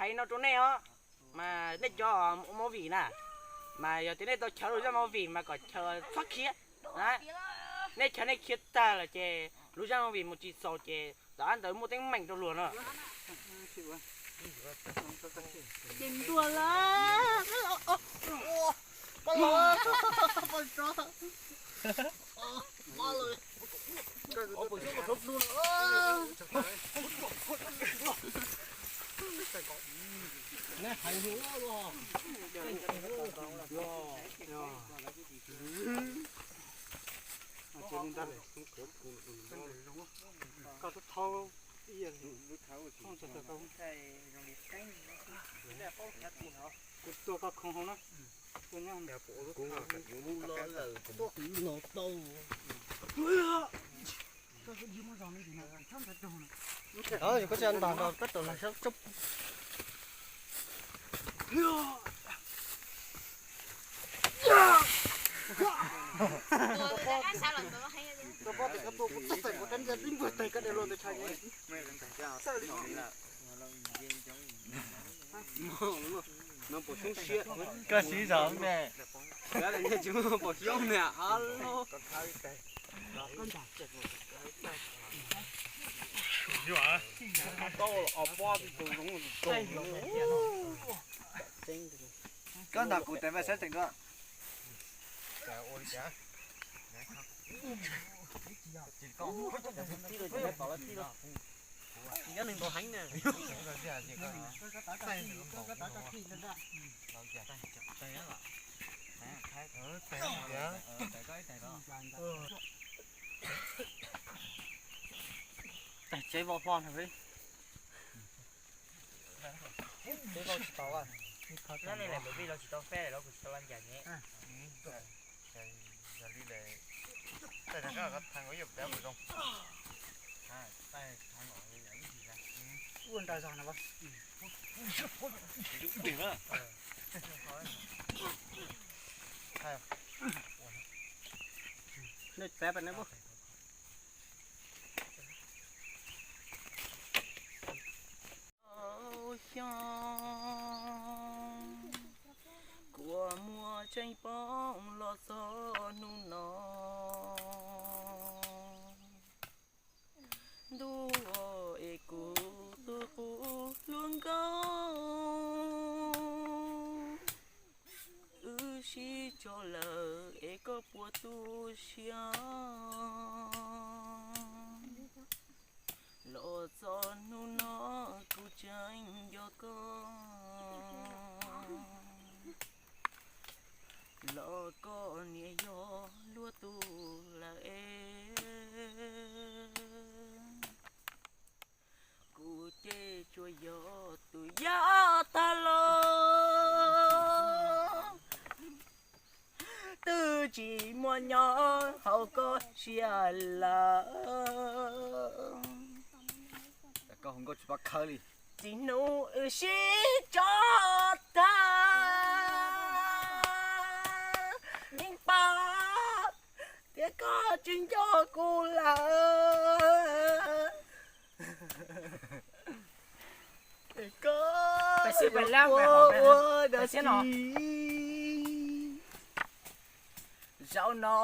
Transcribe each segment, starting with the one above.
Hais no rau nej os, mas nej cov ua movie na, mas yog tias nej tau chaw lub zaj movie mas kom chaw txhob khiav na. Nej chaw nej khiav tag lawm ces lub zaj movie mus tsis xaus ces tom qab ntawd muaj teeb meem rau luag no. Ces ntuag lawm. Kuv tua koj khoov hauv na. Koj tsis ntas no, koj tau lag sab tsob. Koj siv zog me. Koj nrog kuv tes vaj sab tseem dua. Tsev vau hlo no. Peb vau tsis tau, nyob li lawm peb vau tsis tau feb lawm los kuv tsis tau la cas ne. Ua nra zog no. Nej pab pab nej. Xyoo kuv muaj tseeb poob los txog hnub no. Ntuj es kuv twb qub hluas nkauj, wb sib tso lawm es koj puas tu siab? Los txog hnub no kuv tseem nco koj, los koj niam yog luag tus lawm es kuv ces tsuas yog tus yaj tag los, twb tsis muaj nyob hauv koj siab lawm. Txij hnub wb sib tso tag, yeej paub tias koj tsis nco kuv lawm. Koj ua dab tsi? Zaum no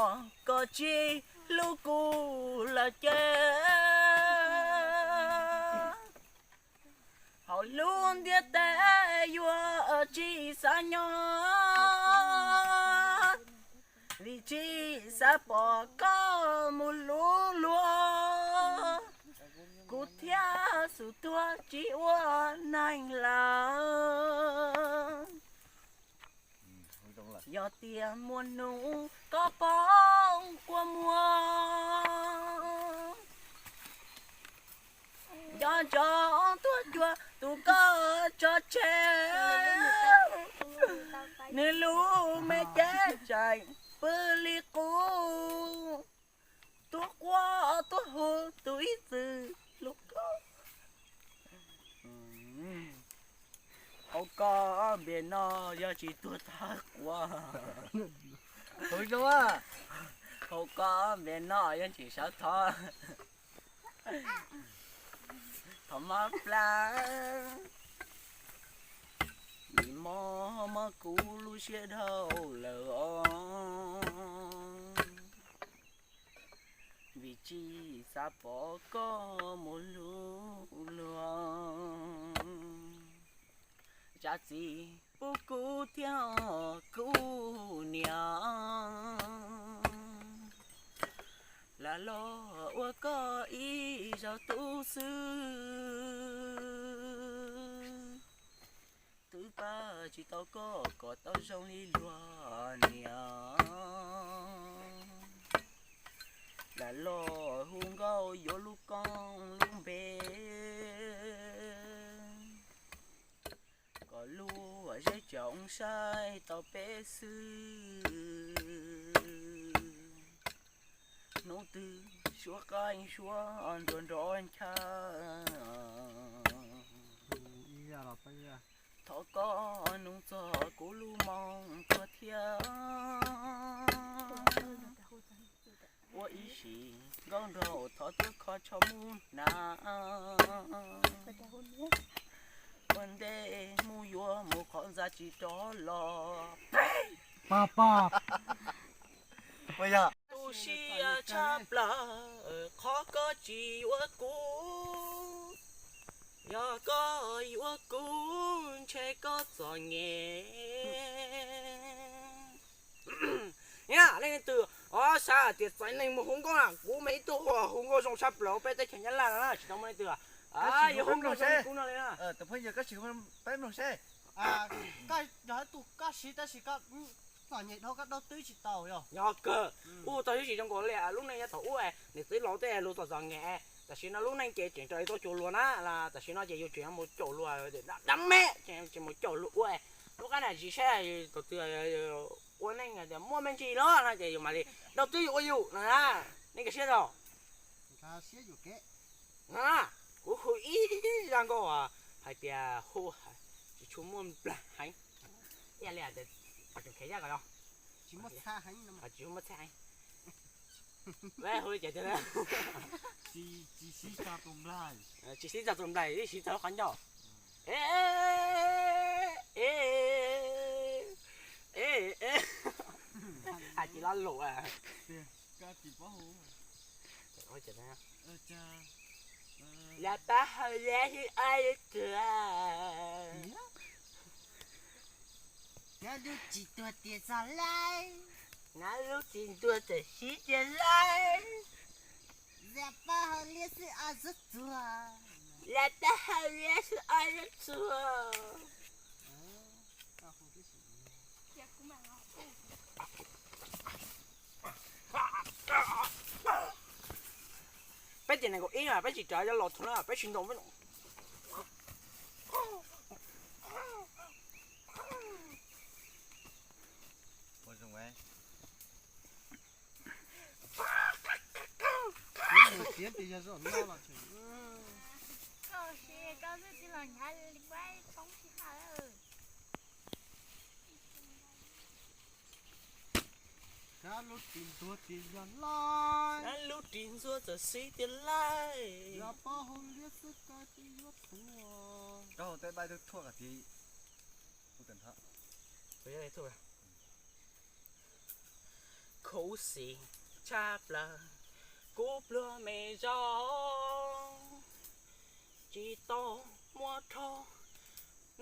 koj tsis hlub kuv lawm ces hauv lub ntiaj teb yuav tsis xav nyob, vim tsis xav pom koj mus hlub luag. Kuv thiaj xub tuag tsis ua neeg lawm. Yog tias muaj hnub koj poob kua muag, nco ntsoov tuaj cuag tus koj tso tseg. Nws lub me cev tseem pw li qub, tuaj quaj tuaj hu tus ib txwm hlub koj. Hauv koj npe no yog tsis tuag thawj quas. Hauv koj npe no yog tsis sawv thov, thov mob plab. Kuv lub siab dhau lawm os, vim tsis xav pom koj mus hlub luag. Zam txim pub kuv thiab kuv niam, lam los ua koj ib zaug tub xwb. Twb pab tsis tau koj kom tau zoo li luag niam, lam los hu nkauj yuav lub koob lub npe, kom luag zeb tsoom saib tau peb xwb. Hnub twg suab qaib suab nruas nrov ncha, thov koj nug txog kuv lub moo tuag thiab. Ua ib sim nkauj nraug thov twb kho tsho mus hnav, ua ntej mus yuav mus qhov ntxa tsis rov los. Tu siab tshaj plaws qhov koj tsis yuav kuv, yog koj yuav kuv ntshe koj txom nyem. Leej twg xav tias txais neeg mus hu nkauj na, kuv mas ib tug hu nkauj zoo tshaj plaws peb teb chaws Nyab Laj no na, tsis tau muaj leej twg. Yog hu nkauj zoo kuv no li na. Peb mloog seb, koj yog ib tug koj siv tab sis koj txom nyem dhau koj daub twb tsis tau yog. Yog kawg, kuv hu tau tib si zoo nkaus li lub neej yav thaum ub, niam txiv laus tej luag txom txom nyem, tam sim no lub neej ces tseem raws li tuaj cuag luag na, tam sim no ces yus tseem mus caum luag, dab me, tseem mus caum luag ua, lub qab na tsis saib tus twg ua neej tias muaj me ntsis los no ces yus mam li daub twb yus ua yus no na, nej nkag siab tau. Kuv hu ib zaj nkauj hais tias hu tsis tshua muaj nplag heev, ib yam li tias qhov tseem khev zaj ko, tsis tshua muaj txhaj heev. Hu li cas tiag? Tsis siv txog tus nplaig, tsis siv txog qhov ncauj. Hais tsis lo lus. Lawv pab hawm liab hwj oj lub tsuag, nab lub tsis ntuag tam sim tiag laij. Lawv pab hawm liab hwj oj lub tsuag, lawv pab hawm liab hwj oj lub tsuag. Peb tias nees nkaum ib mas peb tsis rov cov laus thaum no peb tsis ntaus peb. Nab lub ris ntxuag txawm xiv tiag laij. Khuv xim tshaj plaws kuv pluag me zog, tsis tau muab rho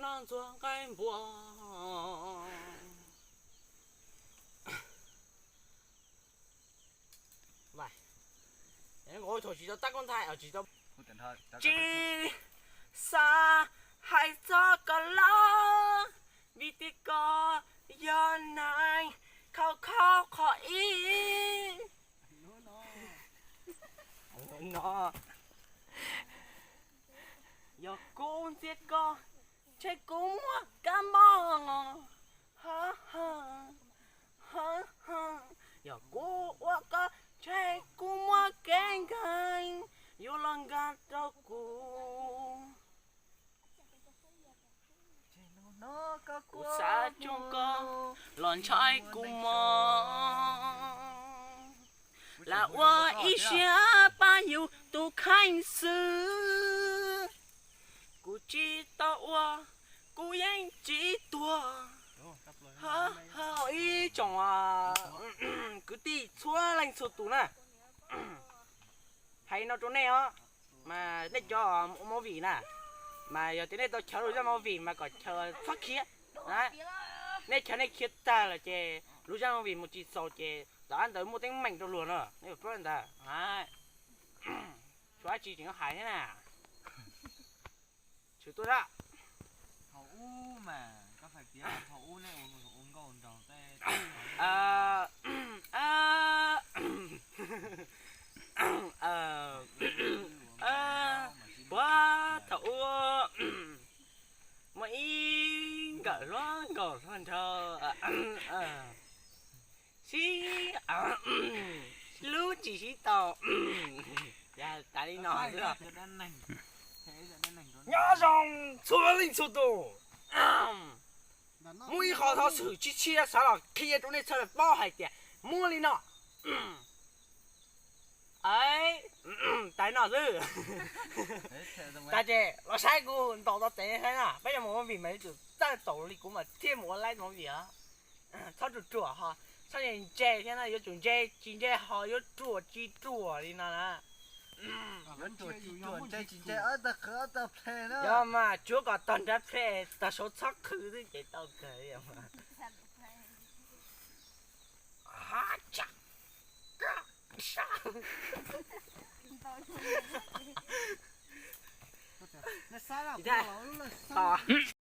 noj ntxuag nqaij npua. Thaum tsis tau tab koob nthaij, tsis tau, tsis xav hais txog koj lawm, vim tias koj yog neeg khov kho qhov ib. No yog kuv ntxias koj, ntshe kuv muaj kab mob. Yog kuv ua koj, ntshe kuv muaj kev nkeeg, yuav los nkag rau kuv. Kuv xav coj koj los ntshai kuv mog, lam ua ib siab pab yus tus kheej xwb. Kuv tsis tau ua, kuv yeej tsis tuag. Ho, ho ib tsoom kwv tij txhua leej txhua tus na, hais no rau nej os, mas nej cov ua movie na, mas yog tias nej tau chaw lub zaj movie mas kom chaw txhob khiav. Nej chaw nej khiav tag lawm ces lub zaj movie mus tsis txaus ces tom qab ntawd muaj teeb meem rau luag na, nej yuav paub li ntawd. Tsuas dab tsi tseem hais thiab na. Tshwm tuaj da. Puag thaum ub muaj ib nkawm hluas nkauj hluas nraug sib hlub tsis sib tau. Yog tas li no xwb. Nyob zoo txhua leej txhua tus. Muaj ib qho xov xwm tshiab tshiab xav los qhia rau nej txhua leej paub hais tias muaj li no. Aib, tas li no xwb. Tas ces los saib kuv ntaus tau tes saib na, peb cov mus movie mas yuav tsum txawj taus li kuv mas thiaj mus ua laib movie os. Txhob ruam ruam ho, txhob ntse ntse thiab na, yuav tsum ntse, tsis ntse ho yuav ruam tsis ruam li no na. Yuav ruam tsis ruam, ntse tsis ntse, ob tag qhwv ob tag ple na. Yog mas tsuav kom tog nrab ple, tog saud txhob qhwv xwb ces tau kawg li mas.